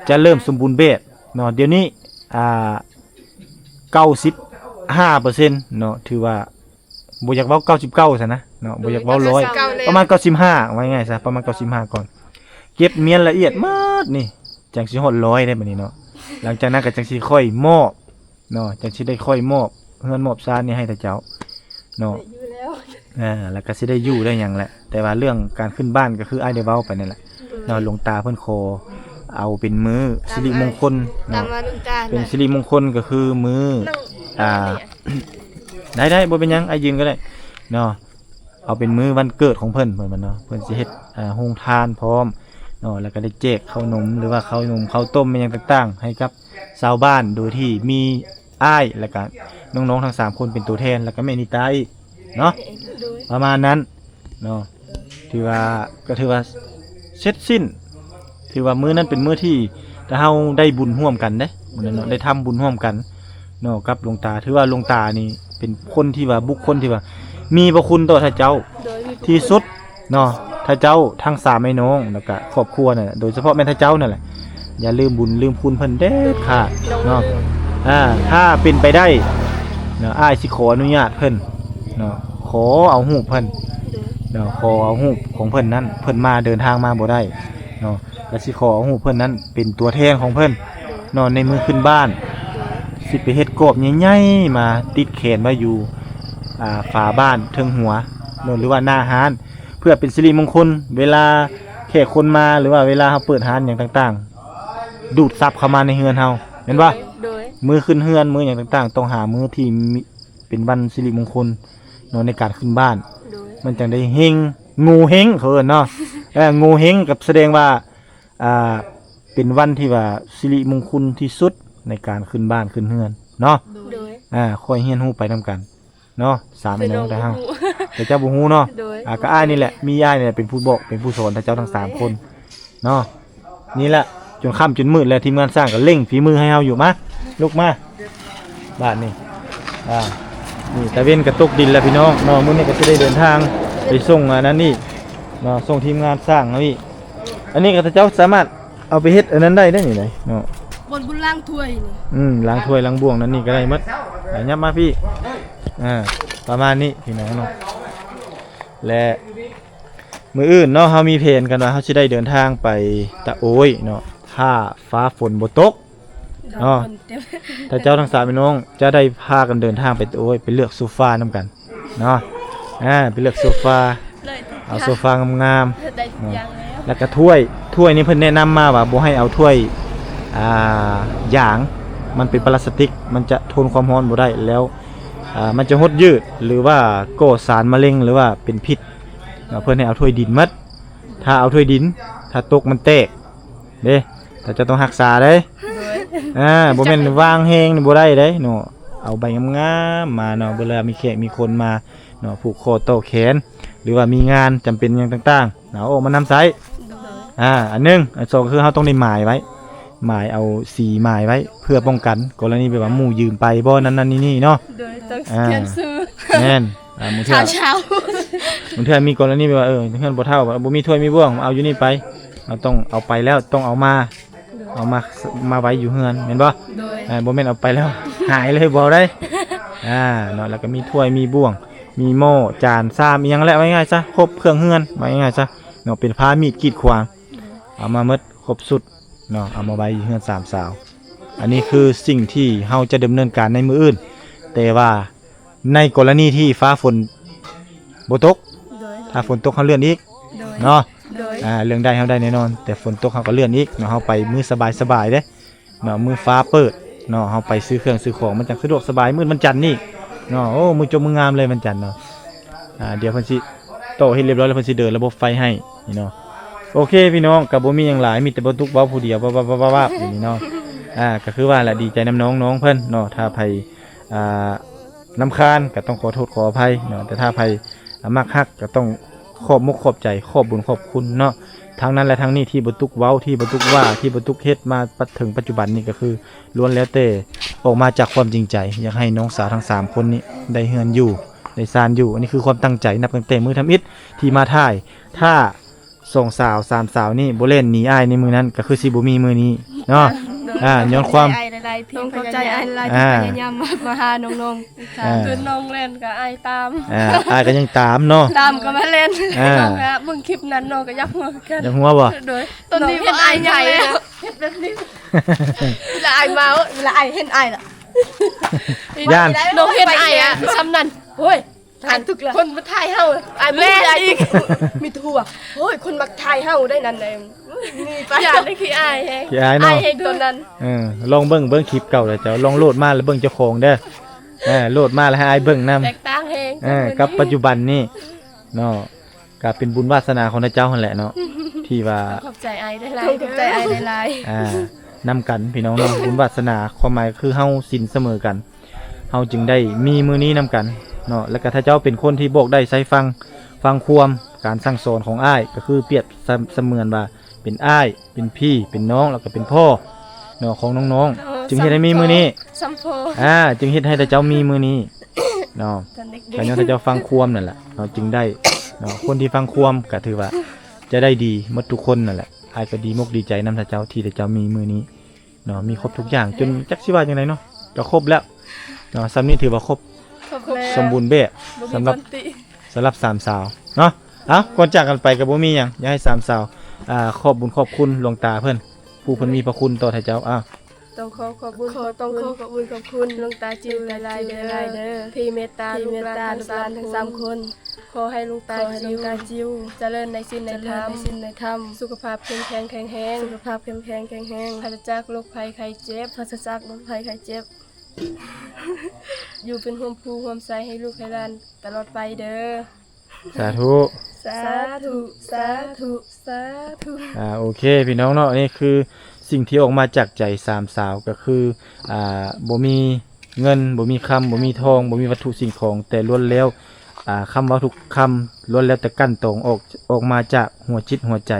ຈະເລີ່ມສົມບູນແບບເນາະ. ດຽວນີ້ ອ່າ ເກົ້າສິບຫ້າເປີເຊັນເນາະ ຖືວ່າ ບໍ່ຢາກເວົ້າເກົ້າສິບເກົ້າຊັ້ນນະເນາະ ບໍ່ຢາກເວົ້າຮ້ອຍ ເກົ້າສິບເກົ້າເລີຍ ປະມານເກົ້າສິບຫ້າ ວ່າງ່າຍຊະ ປະມານເກົ້າສິບຫ້າກ່ອນ. ເກັບມ້ຽນລະອຽດໝົດນີ້ ຈັ່ງຊິຮອດຮ້ອຍໄດ້ບັດນີ້ເນາະ. ຫຼັງຈາກນັ້ນກໍຈັ່ງຊິຄ່ອຍມອບເນາະ ຈັ່ງຊິໄດ້ຄ່ອຍມອບເຮືອນມອບຊານນີ້ໃຫ້ເຂົາເຈົ້າເນາະ. ຢູ່ແລ້ວ ອ່າ ແລ້ວກໍຊິໄດ້ຢູ່ໄດ້ຫຍັງແຫຼະ. ແຕ່ວ່າເລື່ອງການຂຶ້ນບ້ານກໍຄືອ້າຍໄດ້ເວົ້າໄປນັ້ນແຫຼະເນາະ. ຫຼວງຕາເພິ່ນຂໍເອົາເປັນມື້ສິລິມົງຄົນເນາະ ເປັນສິລິມົງຄົນກໍຄືມື້ ອ່າ ໄດ້ໆ ບໍ່ເປັນຫຍັງ ອ້າຍຢືນກໍໄດ້ເນາະ. ເອົາເປັນມື້ວັນເກີດຂອງເພິ່ນ ເພິ່ນວ່າເນາະ ເພິ່ນຊິເຮັດ ອ່າ ໂຮງທານພ້ອມເນາະ ແລ້ວກໍໄດ້ແຈກເຂົ້າໜົມ ຫຼືວ່າເຂົ້າໜົມ ເຂົ້າຕົ້ມ ອີ່ຫຍັງຕ່າງໆ ໃຫ້ກັບຊາວບ້ານ ໂດຍທີ່ມີອ້າຍ ແລ້ວກໍນ້ອງໆທັງສາມຄົນເປັນຕົວແທນ ແລ້ວກໍແມ່ນິຕາອີກເນາະ. ໂດຍ ປະມານນັ້ນເນາະ. ຖືວ່າ ກໍຖືວ່າເສັດສິ້ນ ຖືວ່າມື້ນັ້ນເປັນມື້ທີ່ ຖ້າເຮົາໄດ້ບຸນຮ່ວມກັນເດ້ ມື້ນັ້ນເນາະ ໄດ້ທຳບຸນຮ່ວມກັນເນາະ ກັບຫຼວງຕາ. ຖືວ່າຫຼວງຕານີ້ເປັນຄົນທີ່ວ່າ ບຸກຄົນທີ່ວ່າມີພະຄຸນຕໍ່ທ່ານເຈົ້າ ໂດຍ ທີ່ສຸດເນາະ. ທ່ານເຈົ້າທັງສາມອ້າຍນ້ອງ ແລ້ວກະຄອບຄົວນັ້ນແຫຼະ ໂດຍສະເພາະແມ່ນທ່ານເຈົ້ານັ້ນແຫຼະ ຢ່າລືມບຸນລືມຄຸນເພິ່ນເດັດຂາດເນາະ. ອ່າ ຖ້າເປັນໄປໄດ້ເນາະ ອ້າຍຊິຂໍອະນຸຍາດເພິ່ນເນາະ ຂໍເອົາຮູບເພິ່ນເນາະ ຂໍເອົາຮູບຂອງເພິ່ນນັ້ນ ເພິ່ນມາ ເດີນທາງມາບໍ່ໄດ້ເນາະ ກໍຊິຂໍເອົາຮູບເພິ່ນນັ້ນເປັນຕົວແທນຂອງເພິ່ນເນາະ ໃນມື້ຂຶ້ນບ້ານ ຊິໄປເຮັດກອບໃຫຍ່ໆ ມາຕິດແຂນໄວ້ຢູ່ ອ່າ ຝາບ້ານເທິງຫົວເນາະ ຫຼືວ່າໜ້າຮ້ານ ເພື່ອເປັນສິລິມົງຄົນ ເວລາແຂກຄົນມາ ຫຼືວ່າເວລາເຮົາເປີດຮ້ານຫຍັງຕ່າງໆ ດູດຊັບເຂົ້າມາໃນເຮືອນເຮົາ ແມ່ນບໍ່? ໂດຍ ມື້ຂຶ້ນເຮືອນ ມື້ຫຍັງຕ່າງໆ ຕ້ອງຫາມື້ທີ່ມີ ເປັນວັນສິລິມົງຄົນເນາະ ໃນການຂຶ້ນບ້ານ ໂດຍ ມັນຈັ່ງໄດ້ເຮັງ ໂງເຮັງ ເຂົາເອີ້ນເນາະ ເອີ ໂງເຮັງ ກໍສະແດງວ່າ ອ່າ ເປັນວັນທີ່ວ່າສິລິມົງຄຸນທີ່ສຸດໃນການຂຶ້ນບ້ານຂຶ້ນເຮືອນເນາະ. ໂດຍ ອ່າ ຄ່ອຍຮຽນຮູ້ໄປນຳກັນເນາະ ສາມອ້າຍນ້ອງແຕ່ເຮົາ ແຕ່ເຈົ້າບໍ່ຮູ້ເນາະ. ໂດຍ ອ່າ ກໍອ້າຍນີ້ແຫຼະ ມີອ້າຍນີ້ແຫຼະເປັນຜູ້ບອກ ເປັນຜູ້ສອນເຂົາເຈົ້າທັງສາມຄົນເນາະ. ນີ້ແຫຼະ ຈົນຄ່ຳຈົນມືດແລ້ວ ທີມງານຊ່າງກໍເລັ່ງຝີມືໃຫ້ເຮົາຢູ່. ມາ ລຸກມາ ບາດນີ້ ອ່າ ນີ້ຕາເວັນກໍຕົກດິນແລ້ວພີ່ນ້ອງເນາະ. ມື້ນີ້ກໍຊິໄດ້ເດີນທາງໄປສົ່ງອັນນັ້ນອີກເນາະ ສົ່ງທີມງານຊ່າງເຮົາອີກ. ອັນນີ້ກໍເຈົ້າສາມາດເອົາໄປເຮັດອັນນັ້ນໄດ້ເດ້ນີ້ເນາະ ບ່ອນບຸນລ້າງຖ້ວຍນີ້ ອືມ ລ້າງຖ້ວຍລ້າງບ່ວງນັ້ນນີ້ກໍໄດ້ໝົດ. ໄປ ຫຍັບມາພີ້ ອ່າ ປະມານນີ້ພີ່ນ້ອງເນາະ. ແລະ ມື້ອື່ນເນາະ ເຮົາມີແຜນກັນວ່າເຮົາຊິໄດ້ເດີນທາງໄປຕະໂອ້ຍເນາະ ຖ້າຟ້າຝົນບໍ່ຕົກເນາະ. ຖ້າເຈົ້າທັງສາມພີ່ນ້ອງຈະໄດ້ພາກັນເດີນທາງໄປຕະໂອ້ຍ ໄປເລືອກໂຊຟານຳກັນເນາະ. ອ່າ ໄປເລືອກໂຊຟາ ເອົາໂຊຟາງາມໆ ໄດ້ທຸກຢ່າງແລ້ວ ແລ້ວກໍຖ້ວຍ ຖ້ວຍນີ້ເພິ່ນແນະນຳມາວ່າບໍ່ໃຫ້ເອົາຖ້ວຍ ອ່າ ຢາງ ມັນເປັນປາລາສະຕິກ ມັນຈະທົນຄວາມຮ້ອນບໍ່ໄດ້ ແລ້ວ ອ່າ ມັນຈະຫົດຍືດ ຫຼືວ່າກໍ່ສານມະເລັງ ຫຼືວ່າເປັນພິດ ເນາະ. ເພິ່ນໃຫ້ເອົາຖ້ວຍດິນໝົດ ຖ້າເອົາຖ້ວຍດິນ ຖ້າຕົກມັນແຕກເດ້ ຖ້າເຈົ້າຕ້ອງຮັກສາເດ້. ໂດຍ ອ່າ ບໍ່ແມ່ນວາງແຮງນີ້ບໍ່ໄດ້ເດ້ເນາະ. ເອົາໃບງາມໆມາເນາະ ເວລາມີແຂກມີຄົນມາເນາະ ຜູກຂໍ້ຕໍ່ແຂນ ຫຼືວ່າມີງານຈຳເປັນຫຍັງຕ່າງໆ ເອົາອອກມານຳໃຊ້. ໂດຍ ອ່າ ອັນໜຶ່ງ ອັນສອງ ຄືເຮົາຕ້ອງໄດ້ໝາຍໄວ້ ໝາຍເອົາ ສີໝາຍໄວ້ ເພື່ອປ້ອງກັນກໍລະນີແບບວ່າໝູ່ຢືມໄປບໍ່ ນັ້ນໆນີ້ໆເນາະ. ໂດຍ ຕ້ອງ ອ່າ ຂຽນຊື່ ແມ່ນ ອ່າ ບາງເທື່ອ ຊາວໆ ບາງເທື່ອມີກໍລະນີແບບວ່າ ເອີ ເຮືອນພໍ່ເຖົ້າບໍ່ມີຖ້ວຍມີບ່ວງ ເອົາຢູ່ນີ້ໄປ ເຮົາຕ້ອງເອົາໄປແລ້ວ ຕ້ອງເອົາມາ ເອົາມາ ມາໄວ້ຢູ່ເຮືອນແມ່ນບໍ່? ໂດຍ ເອີ ບໍ່ແມ່ນເອົາໄປແລ້ວຫາຍເລີຍ ບໍ່ໄດ້ ອ່າ ເນາະ. ແລ້ວກໍມີຖ້ວຍມີບ່ວງ ມີໝໍ້ຈານຊາມ ອີ່ຫຍັງແຫຼະ ວ່າງ່າຍໆຊະ ຄົບເຄື່ອງເຮືອນ ວ່າງ່າຍໆຊະເນາະ ເປັນພ້າ ມີດ ກີດຂວາງ ເອົາມາໝົດຄົບຊຸດເນາະ ເອົາມາໄວ້ຢູ່ເຮືອນສາມສາວ. ອັນນີ້ຄືສິ່ງທີ່ເຮົາຈະດຳເນີນການໃນມື້ອື່ນ ແຕ່ວ່າໃນກໍລະນີທີ່ຟ້າຝົນບໍ່ຕົກ ໂດຍ ຖ້າຝົນຕົກເຮົາເລື່ອນອີກ ໂດຍ ເນາະ. ໂດຍ ອ່າ ເລື່ອງໄດ້ເຮົາໄດ້ແນ່ນອນ ແຕ່ຝົນຕົກເຮົາກໍເລື່ອນອີກເນາະ. ເຮົາໄປມື້ສະບາຍໆເດ້ເນາະ ມື້ຟ້າເປີດເນາະ ເຮົາໄປຊື້ເຄື່ອງຊື້ຂອງ ມັນຈັ່ງສະດວກສະບາຍ. ມື້ວັນຈັນນີ້ເນາະ ໂອ້ ມື້ຈົບມື້ງາມເລີຍວັນຈັນເນາະ. ອ່າ ດຽວເພິ່ນຊິຕໍ່ເຮັດລຽບຮ້ອຍແລ້ວ ເພິ່ນຊິເດີນລະບົບໄຟໃຫ້ນີ້ເນາະ. ໂອເຄພີ່ນ້ອງ ກໍບໍ່ມີຫຍັງຫຼາຍ ມີແຕ່ບໍ່ຕຸກເວົ້າຜູ້ດຽວ ວາບໆໆໆ ຢູ່ນີ້ເນາະ. ອ່າ ກໍຄືວ່າລະ ດີໃຈນຳນ້ອງໆເພິ່ນເນາະ. ຖ້າໃຜ ອ່າ ນຳຄານ ກໍຕ້ອງຂໍໂທດຂໍອະໄພເນາະ, ແຕ່ຖ້າໃຜ ອາ ມັກຮັກ ກໍຕ້ອງຂອບມົກຂອບໃຈ ຂອບບຸນຂອບຄຸນເນາະ, ທັງນັ້ນແລະທັງນີ້ທີ່ບໍ່ຕຸກເວົ້າ ທີ່ບໍ່ຕຸກວ່າ ທີ່ບໍ່ຕຸກເຮັດມາປັດເຖິງປັດຈຸບັນນີ້ ກໍຄືລ້ວນແລ້ວແຕ່ອອກມາຈາກຄວາມຈິງໃຈ ຢາກໃຫ້ນ້ອງສາວທັງສາມຄົນນີ້ໄດ້ເຮືອນຢູ່ ໄດ້ຊານຢູ່. ອັນນີ້ຄືຄວາມຕັ້ງໃຈ ນັບຕັ້ງແຕ່ມື້ທຳອິດທີ່ມາຖ່າຍ. ຖ້າສອງສາວສາມສາວນີ້ບໍ່ແລ່ນໜີອ້າຍໃນມື້ນັ້ນ ກໍຄືຊິບໍ່ມີມື້ນີ້ເນາະ. ອາ ຍ້ອນຄວາມ ຂອບໃຈອ້າຍຫຼາຍໆ ທີ່ພະຍາຍາມ ອາ ມາຫານ້ອງໆ. ອາ ຄືນ້ອງແລ່ນກໍອ້າຍຕາມ ອາ ອ້າຍກໍຍັງຕາມເນາະ ຕາມກໍມາແລ່ນ. ອາ ນ້ອງກໍເບິ່ງຄລິບນັ້ນ ນ້ອງກໍຢາກຫົວຄືກັນ. ຢາກຫົວບໍ່? ໂດຍ ຕອນນີ້ ນ້ອງເຫັນອ້າຍໃຫຍ່ແລ້ວ ເຮັດແບບນີ້ ເວລາອ້າຍມາ ເວລາອ້າຍເຫັນອ້າຍລະ ຢ້ານ ນ້ອງເຫັນອ້າຍອະ ຊ່ຳນັ້ນ ໂອ້ຍ ຖ່າຍທຸກລະ ຄົນມາຖ່າຍເຮົາ ອ້າຍບໍ່ຮູ້ ແມ່ນອີກ ມີທົ່ວ ໂອ້ຍ ຄົນມັກຖ່າຍເຮົາໄດ໋ນັ້ນ ຢ້ານໄດ້ຂີ້ອາຍແຮງ ຂີ້ອາຍເນາະ ອາຍແຮງຕອນນັ້ນ. ເອີ ລອງເບິ່ງ ເບິ່ງຄລິບເກົ່າແລ້ວເຈົ້າ ລອງໂຫຼດມາແລ້ວເບິ່ງເຈົ້າຂອງເດີ. ເອີ ໂຫຼດມາແລ້ວໃຫ້ອ້າຍເບິ່ງນຳ ແຕກຕ່າງແຮງ ເອີ ກັບປັດຈຸບັນນີ້ເນາະ. ກໍເປັນບຸນວາສະໜາຂອງເຈົ້າຫັ້ນແຫຼະເນາະ ທີ່ວ່າ ຂອບໃຈອ້າຍຫຼາຍໆ ຂອບໃຈອ້າຍຫຼາຍໆ ອາ ນຳກັນພີ່ນ້ອງເນາະ. ບຸນວາສະໜາ ຄວາມໝາຍຄືເຮົາສິນສະເໝີກັນ ເຮົາຈຶ່ງໄດ້ມີມື້ນີ້ນຳກັນເນາະ. ແລ້ວກໍຖ້າເຈົ້າເປັນຄົນທີ່ບອກໄດ້ໃຊ້ຟັງ ຟັງຄວາມການສັ່ງສອນຂອງອ້າຍ ກໍຄືປຽບສະ ສະເໝືອນວ່າເປັນອ້າຍ ເປັນພີ່ ເປັນນ້ອງ ແລ້ວກໍເປັນພໍ່ເນາະ ຂອງນ້ອງໆ ຈຶ່ງເຮັດໃຫ້ມີມື້ນີ້ ອາ ຈຶ່ງເຮັດໃຫ້ເຈົ້າມີມື້ນີ້ເນາະ. ກໍຍ້ອນເຈົ້າຟັງຄວາມນັ້ນແຫຼະເນາະ ຈຶ່ງໄດ້ເນາະ. ຄົນທີ່ຟັງຄວາມກໍຖືວ່າຈະໄດ້ດີໝົດທຸກຄົນນັ້ນແຫຼະ. ອ້າຍກໍດີມົກດີໃຈນຳເຈົ້າ ທີ່ເຈົ້າມີມື້ນີ້ ເນາະ ມີຄົບທຸກຢ່າງ ຈົນຈັກຊິວ່າຈັ່ງໃດເນາະ ກໍຄົບແລ້ວເນາະ. ສ່ຳນີ້ຖືວ່າຄົບ ຄົບແລ້ວ ສົມບູນແບບ ບໍ່ມີ ສຳລັບ ບ່ອນຕິ ສຳລັບສາມສາວເນາະ. ເອົ້າ ກ່ອນຈາກກັນໄປກໍບໍ່ມີຫຍັງ ຢາກໃຫ້ສາມສາວ ອາ ຂອບບຸນຂອບຄຸນຫຼວງຕາເພິ່ນ ຜູ້ເພິ່ນມີພະຄຸນຕໍ່ເຈົ້າ. ເອົ້າ ຕ້ອງຂໍຂອບບຸນ ຂໍ ຕ້ອງຂໍຂອບບຸນຂອບຄຸນຫຼວງຕາຈິ້ວຫຼາຍໆເດີ ຫຼາຍໆເດີ ທີ່ເມດຕາ ທີ່ເມດຕາລູກຫຼານທັງສາມຄົນ. ຂໍໃຫ້ຫຼວງຕາ ຂໍໃຫ້ຫຼວງຕາຈິ້ວ ຈິ້ວຈະເລີນໃນສິນໃນທຳ ຈະເລີນໃນສິນໃນທຳ ສຸຂະພາບເຂັ້ມແຂງແຂງແຮງ ສຸຂະພາບເຂັ້ມແຂງແຂງແຮງ ປາສະຈາກໂລກໄພໄຂ້ເຈັບ ປາສະຈາກໂລກໄພໄຂ້ເຈັບ ຢູ່ເປັນຮ່ວມພູຮ່ວມໄຊໃຫ້ລູກໃຫ້ຫຼານຕະຫຼອດໄປເດີ. ສາທຸ ສາທຸ ສາທຸ ສາທຸ. ອາ ໂອເຄ ພີ່ນ້ອງເນາະ ອັນນີ້ຄືສິ່ງທີ່ອອກມາຈາກໃຈສາມສາວ ກໍຄື ອາ ບໍ່ມີ ເງິນ ບໍ່ມີຄຳ ບໍ່ມີທອງ ບໍ່ມີວັດຖຸສິ່ງຂອງ ແຕ່ລ້ວນແລ້ວ ອາ ຄຳເວົ້າທຸກຄຳ ລ້ວນແລ້ວແຕ່ກັ່ນຕອງອອກ ອອກມາຈາກຫົວຈິດຫົວໃຈ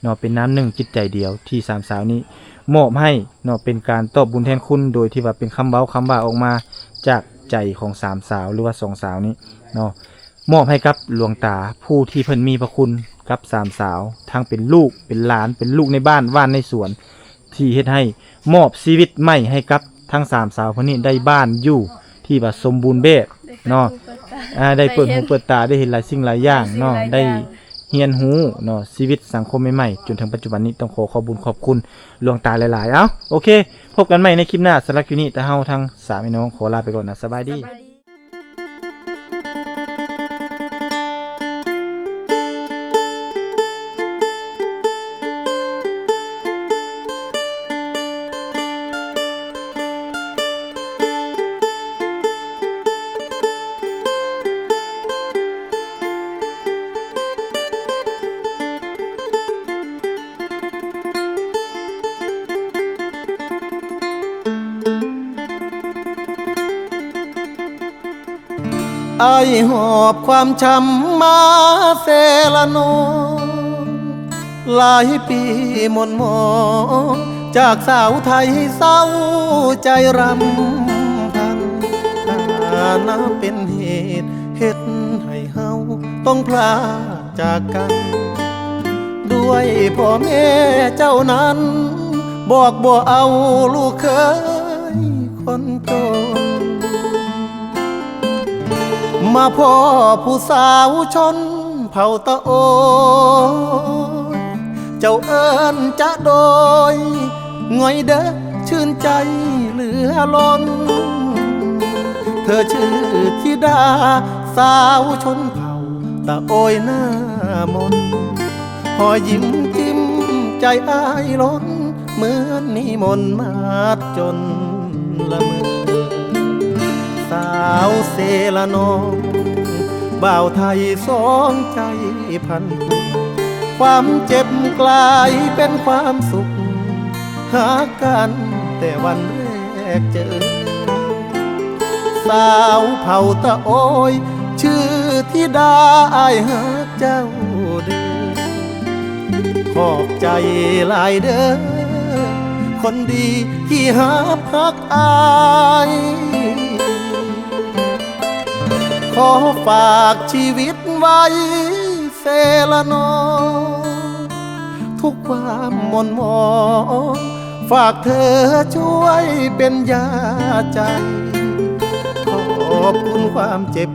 ເນາະ ເປັນນ້ຳໜຶ່ງຈິດໃຈດຽວ ທີ່ສາມສາວນີ້ມອບໃຫ້ເນາະ ເປັນການຕອບບຸນແທນຄຸນ ໂດຍທີ່ວ່າເປັນຄຳເວົ້າຄຳວ່າອອກມາຈາກໃຈຂອງສາມສາວ ຫຼືວ່າສອງສາວນີ້ເນາະ ມອບໃຫ້ກັບຫຼວງຕາ ຜູ້ທີ່ເພິ່ນມີພະຄຸນກັບສາມສາວ ທັງເປັນລູກ ເປັນຫຼານ ເປັນລູກໃນບ້ານ ຫວ່ານໃນສວນ ທີ່ເຮັດໃຫ້ມອບຊີວິດໃໝ່ໃຫ້ກັບທັງສາມສາວເພິ່ນນີ້ໄດ້ບ້ານຢູ່ທີ່ວ່າສົມບູນແບບເນາະ ໄດ້ເປີດຫູເປີດຕາ ໄດ້ເຫັນຫຼາຍສິ່ງຫຼາຍຢ່າງເນາະ ໄດ້ຮຽນຮູ້ເນາະ ຊີວິດສັງຄົມໃໝ່ໆ ຈົນເຖິງປັດຈຸບັນນີ້ ຕ້ອງຂໍຂອບບຸນຂອບຄຸນຫຼວງຕາຫຼາຍໆ. ເອົ້າ ໂອເຄ ພົບກັນໃໝ່ໃນຄລິບໜ້າ ສຳລັບຄລິບນີ້ ແຕ່ເຮົາທັງສາມພີ່ນ້ອງຂໍລາໄປກ່ອນນະ ສະບາຍດີ. ອ້າຍຫອບຄວາມຊ້ຳມາເຊລະໂນ ຫຼາຍປີໝົນໝອງ ຈາກສາວໄທເສົ້າໃຈຣຳພັນ ຖານະເປັນເຫດເຮັດໃຫ້ເຮົາຕ້ອງພລາກຈາກກັນ ດ້ວຍພໍ່ແມ່ເຈົ້ານັ້ນ ບອກບໍ່ເອົາລູກເຂີຍຄົນຈົນ ມາພໍ້ຜູ້ສາວຊົນເຜົ່າຕາໂອຍ ເຈົ້າເອີ້ນຈະໂດຍ ງ່ອຍເດີ ຊື່ນໃຈເຫຼືອລົ້ນ ເທີຊື່ທິດາສາວຊົນເຜົ່າຕາໂອຍໜ້າມົນ ຮອຍຍິ້ມຈິ້ມໃຈອ້າຍລົ້ນ ເໝືອນມີມົນມາດຈົນລະເມີ ສາວເຊລະນອງ ບ່າວໄທສອງໃຈພັນຜູກ ຄວາມເຈັບກລາຍເປັນຄວາມສຸກ ຮັກກັນແຕ່ວັນແລກເຈີ ສາວເຜົ່າຕະໂອຍ ຊື່ທິດາ ອ້າຍຮັກເຈົ້າເດີ ຂອບໃຈຫຼາຍເດີ ຄົນດີທີ່ຮັບຮັກອ້າຍ ຂໍຝາກຊີວິດໄວ້ ເຊລະນອງ ທຸກຄວາມໝົ່ນໝອງ ຝາກເທີຊ່ວຍເປັນຢາໃຈ ຂອບຄຸນຄວາມເຈັບ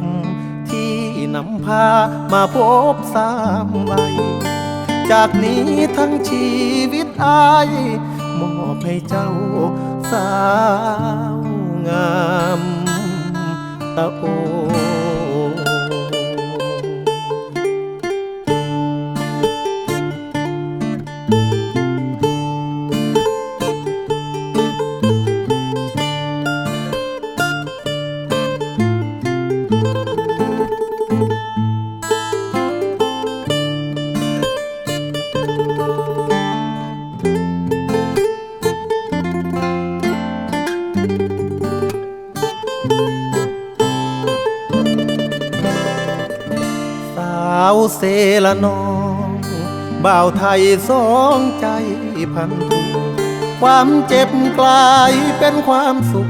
ທີ່ນຳພາມາພົບຊ້ຳໄວ້ ຈາກນີ້ທັງຊີວິດອ້າຍ ມອບໃຫ້ເຈົ້າສາວງາມ ຕະໂອ ສາວເຊລະນອງ ບ່າວໄທສອງໃຈພັນທຸກ ຄວາມເຈັບກາຍເປັນຄວາມສຸກ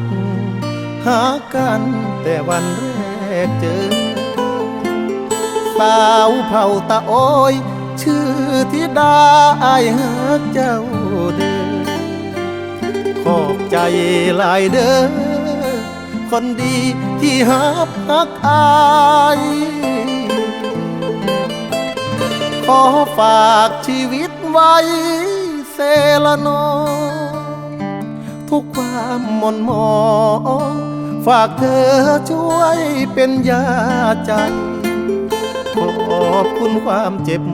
ຫາກັນແຕ່ວັນແລກເຈີ ສາວເຜົ່າຕະໂອຍ ຊື່ທິດາ ອ້າຍຮັກເຈົ້າເດີ ຂອບໃຈຫຼາຍເດີ ຄົນດີທີ່ຮັບຮັກອ້າຍ ຂໍຝາກຊີວິດໄວ້ ເຊລະນອງ ທຸກຄວາມໝົ່ນໝອງ ຝາກເທີຊ່ວຍເປັນຢາໃຈ ຂອບຄຸນຄວາມເຈັບ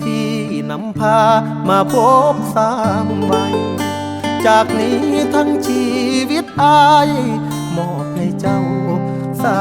ທີ່ນຳພາມາພົບຊ້ຳໄວ້ ຈາກນີ້ທັງຊີວິດອ້າຍ ມອບໃຫ້ເຈົ້າສາ